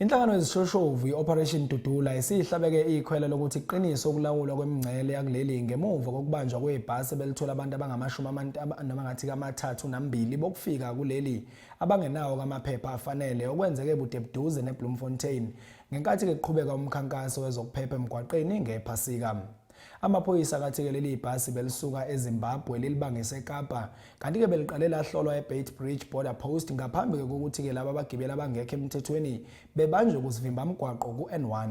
Inhlangano yezishoshovu i-Operation Dudula isihlabeke ikhwela lokuthi iqinise ukulawulwa kwemingcele yakuleli ngemuva kokubanjwa kwebhasi ebelithola abantu abangamashumi noma ngathi ka-32 bokufika kuleli abangenawo kamaphepha afanele okwenzeke budebuduze neBloemfontein ngenkathi kuqhubeka umkhankaso wezokuphepha emgwaqeni ngePhasika. Amaphoyisa akathi-ke leli bhasi belisuka eZimbabwe lilibangise eKapa kanti-ke beliqale lahlolwa eBeitbridge Border Post ngaphambi kokuthi-ke laba abagibeli abangekho emthethweni bebanjwe kusivimba mgwaqo ku-N1.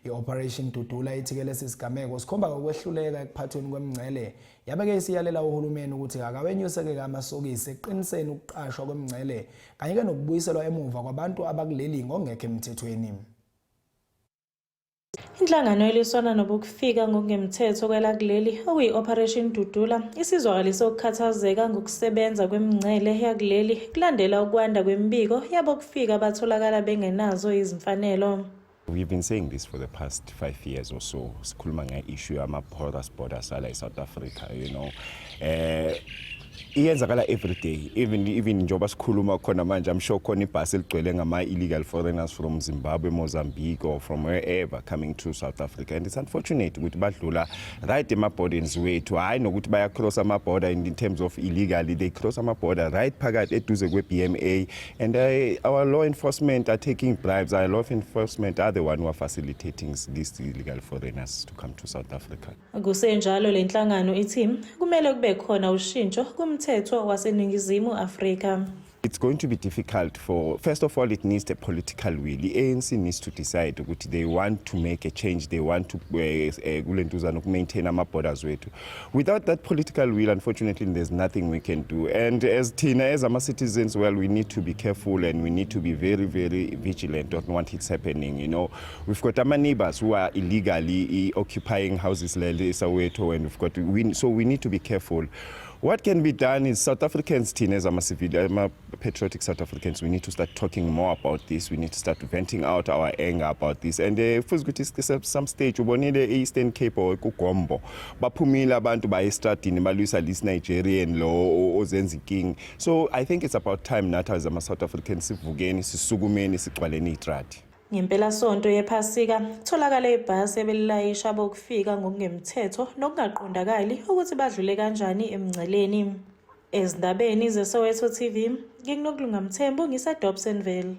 I-Operation Dudula ithi-ke lesi sigameko sikhomba ngokwehluleka ekuphathweni kwemingcele yabe-ke isiyalela uhulumeni ukuthi akawenyuse-ke amasokisi ekuqiniseni ukuqashwa kwemingcele kanye-ke nokubuyiselwa emuva kwabantu abakuleli ngokungekho emthethweni. Inhlangano elwisana nobokufika ngokungemthetho kwelakuleli okuyi-Operation Dudula isizwakalise ukukhathazeka ngokusebenza kwemingcele yakuleli kulandela ukwanda kwemibiko yabokufika abatholakala bengenazo izimfanelo. We've been saying this for the past 5 years or so. Sikhuluma nge-issue yama-porous borders ala e-South Africa. Iyenzakala every day, even njengoba sikhuluma khona manje, I'm sure khona ibhasi eligcwele ngama-illegal foreigners from Zimbabwe, Mozambique or from wherever coming to South Africa, and it's unfortunate ukuthi badlula right ema-borders wethu. Hhayi nokuthi baya-cross ama-border in terms of illegally, they cross ama-border right phakathi eduze kwe-BMA, and our law enforcement are taking bribes. Our law enforcement are the one who are facilitating these illegal foreigners to come to South Africa. Kusenjalo le nhlangano ithi kumele kube khona ushintsho kumthetho waseNingizimu Afrika. It's going to be difficult for, first of all, it needs a political will. The ANC needs to decide ukuthi they want to make a change, they want to kulentuzana uku-maintain ama-borders wethu. Without that political will, unfortunately, there's nothing we can do. And as thina, as ama-citizens, well, we need to be careful and we need to be very, very vigilant on what is happening. We've got our neighbors who are illegally occupying houses le Soweto, and we've got, we, so we need to be careful. What can be done is South Africans, thina as ama-civil, ama-patriotic South Africans, we need to start talking more about this. We need to start venting out our anger about this. And futhi ukuthi some stage ubonile e-Eastern Cape or kuGombo baphumile abantu baye estradini balwisa this Nigerian lo ozenza inkinga. So I think it's about time nathi as ama-South Africans sivukeni, sisukumeni, sigcwaleni istradi. Ngempelasonto yePhasika kutholakale ibhasi ebelilayisha abokufika ngokungemthetho nokungaqondakali ukuthi badlule kanjani emngceleni. Ezindabeni zeSoweto TV, nginguNokulunga Mthembu ngiseDobsonville.